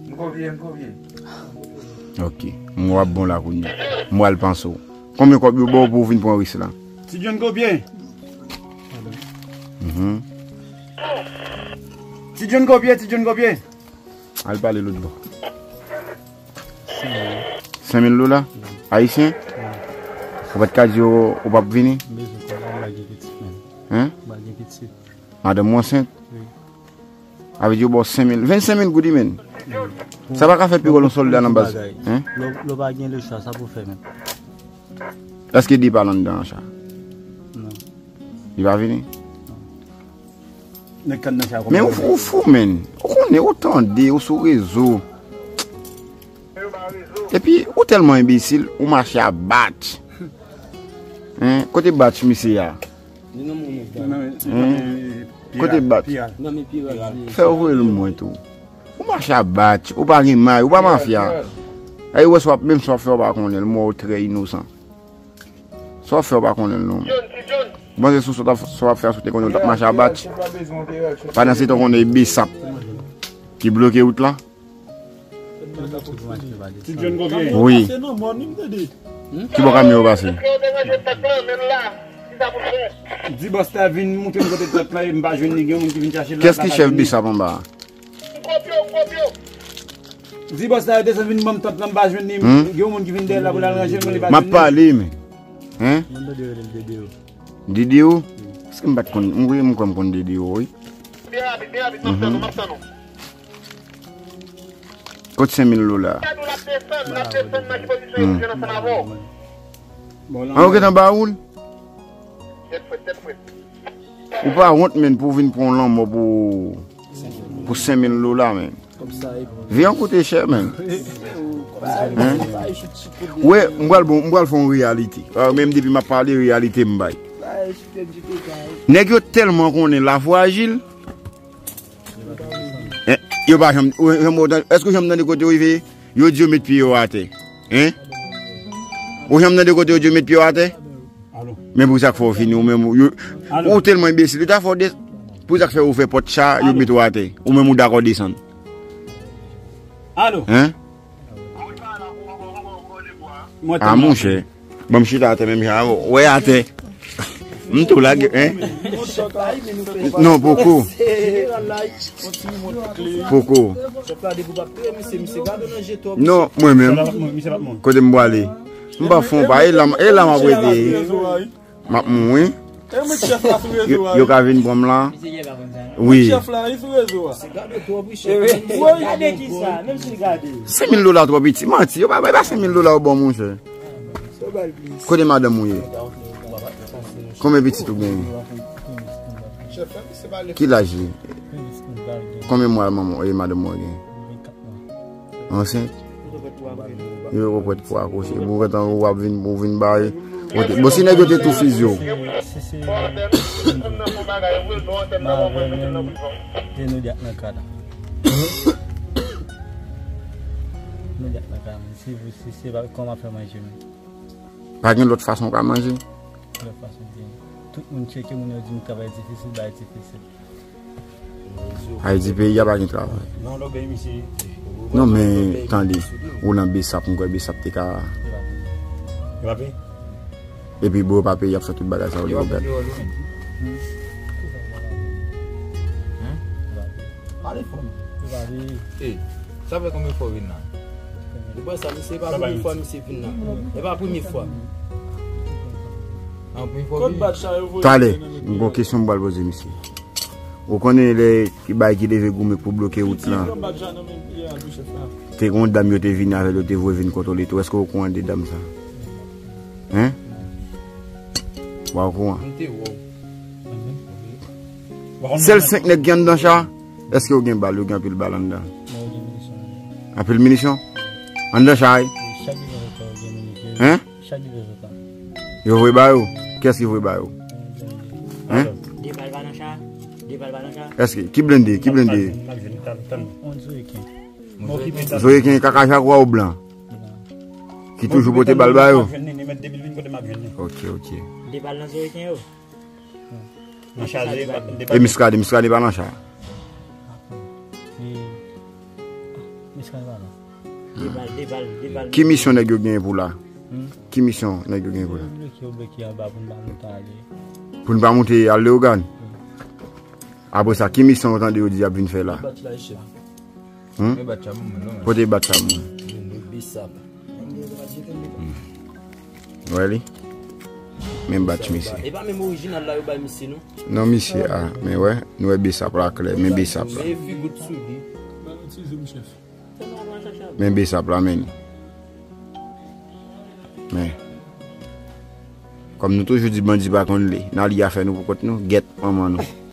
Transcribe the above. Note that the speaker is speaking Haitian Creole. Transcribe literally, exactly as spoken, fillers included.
M kopye, m kopye. Ok. M wè w ap bon la kounye a. M pral panse w. Konbyen kòb yo ba w pou w vin pran risk la? Ti John kopye. Mhm. Ti John kopye, Ti John kopye. Al pale lòt bò. Senk mil dola? Ayisyen? Wi. Ou pa t ka di yo ou p ap vini? M bezwen kòb la, m pa gen pitit, menm. Hein? M pa gen pitit. Madanm ou ansent? Wi. Sa vle di yo ba w senk mil, vennsenk mil goud, menm. Wi. Sa pa ka fè pi gwo yon sòlda nan baz. Hein? Lè w, lè w pa gen lechwa, sa pou w fè menm. Èske de pa nan anndan an, sa? Non. Li pa vini? Non. Nèg kann nan sa. Men ou, ou fou, menm. Ou konnen, ou tande, ou sou rezo. Epi, ou tèlman enbesil, ou mache a batch. Hein? Kote batch misye a? Hein? Kote batch? Fè w voye l mwen tou. Ou mache a batch, ou pa gen may, ou pa mafya. Ay, wè sa w ap, menm sa w ap fè, ou pa konnen l, mwen ou trè inosan. Sa w ap fè, ou pa konnen l non. Ou panse sou sa w ap, sa w ap fè a, si w te konnen w t ap mache a batch. Pandan se tan, w konnen e besap ki bloke wout la. Wi. Ki bò kamyon yo pase? Di bòs la vin montre m kote tèt la, e m pa jwenn li, gen moun ki vin chache l la. Kiyès ki chèf besap anba a? Di bòs la yo desann vin ban m tant lan, m pa jwenn li. Hmm? Gen yon moun ki vin dèyè l la pou l al ranje l, men li pa jwenn li. M ap pale, men. Hein? Moun tande yo rele l Dede yo. Dede yo? Èske m pa t konn, m kwè m konn Dede yo, wi. Byen rapid, byen rapid, m ap tann ou, m ap tann ou. Kot senk mil dola? Gad ou l ap desann, l ap desann nan ki pozisyon yo jwenn ansanm avè w. An, ou gentan ba ou l? Tèt frèt, tèt frèt. Ou pa wont, menm, pou w vin pran yon lanmò pou, pou senk mil dola, menm. Vi an koute chè, menm. Hein? Wè, m pral bon, m pral fè yon reyalite. Ah, menm depi m ap pale, reyalite m bay. Nèg yo tèlman konnen la fwajil. Eh, yo pa janm, ou janm, èske ou janm tande kote yo rive? Yo di yo met pye yo atè. Hein? Ou janm tande kote yo di yo met pye yo atè? Alo. Men pou sa k fè w vini, ou menm, ou, yo, alo, ou tèlman enbesil, yo ta fè w de-, pou sa k fè ou fè pòt cha, yo alo, met ou atè. Ou menm ou dakò desann. Alo. Hein? Ah, monchè. Ban m chita atè menm jan avè w. Wè atè. M tou lage, hein? Non, poko. Poko. Non, mwen menm. Kote m pwale? M pa fon pa, e la, e la m ap rete. M ap mouri. Yo, yo ka vin pran m la. Wi. Senk mil dola twò piti. Manti, yo pa, e pa senk mil dola yo ba w, monchè. Kote madanm ou ye? Konbyen pitit ou genyen? Ki laj li? Konbyen mwa manman, e madanm ou genyen? Ansent? Yo poko prèt pou akouche. Bon, gentan ou ap vin, ou vin bare. Bon, si nèg yo te tou fizye w. Si se, si se, e nou di ak nan kad. Nou di ak nan kad. Si, si se pa kòman fè manje, men. Pa gen lòt fason w ka manje? Lòt fason gen. Tout moun tcheke moun yo di m travay difisil, bay difisil. Ayiti peyi a pa gen travay. Non, men tande, ou nan besap, m kwè besap te ka. Epi bro pa peyi ap fè tout bagay sa yo li konprann. Pale fò. Sa fè konbyen fwa w vin la? Ou wè sa, misye pa premye fwa misye vin la. E pa premye fwa. An premye fwa w vini? Talè, m gon kesyon m pral poze misye. Ou konnen lè ki bay ki leve goumen pou bloke wout lan? Te gon dam yo te vini avè l, yo te voye vin kontwole tou. Èske ou okouran de dam sa? Hein? Ou pa okouran? Sèl senk nèg ki anndan cha? Èske yo gen bal? Yo gen anpil bal anndan? Anpil minisyon? Anndan cha, wi? Hein? Yo voye ba yo? Kiyès ki voye ba yo? Hein? De bal pa nan cha? De bal pa nan cha? Èske? Ki blende? Ki blende? Zoyeken kaka jakwa ou blan? Ki toujou pote bal ba yo? Ok, ok. De bal nan Zoyeken yo? E Miskade, Miskade pa nan cha? Eskann pa non. Deval, deval, deval. Ki misyon nèg yo genyen pou la? Hmm? Ki misyon nèg yo genyen pou la? Yo bloke, yo bloke anba pou n pa monte ale. Pou n pa monte al Leyogàn? Apre sa, ki misyon w tande yo di y ap vin fè la? Bat la, chef. Hmm? Men bat la, moun, non. Kote bat sa moun? Moun, yo besap. Wè li? Men bat misye. E pa menm orijinal la, yo bay misye, non. Non, misye a. Men wè, nou wè besap la klè. Men besap la. Men fi gout sou li. Men besap la, men. Men. Kòm nou toujou di bandi pa konn li. N a li afè nou pou kont nou. Gèt manman nou.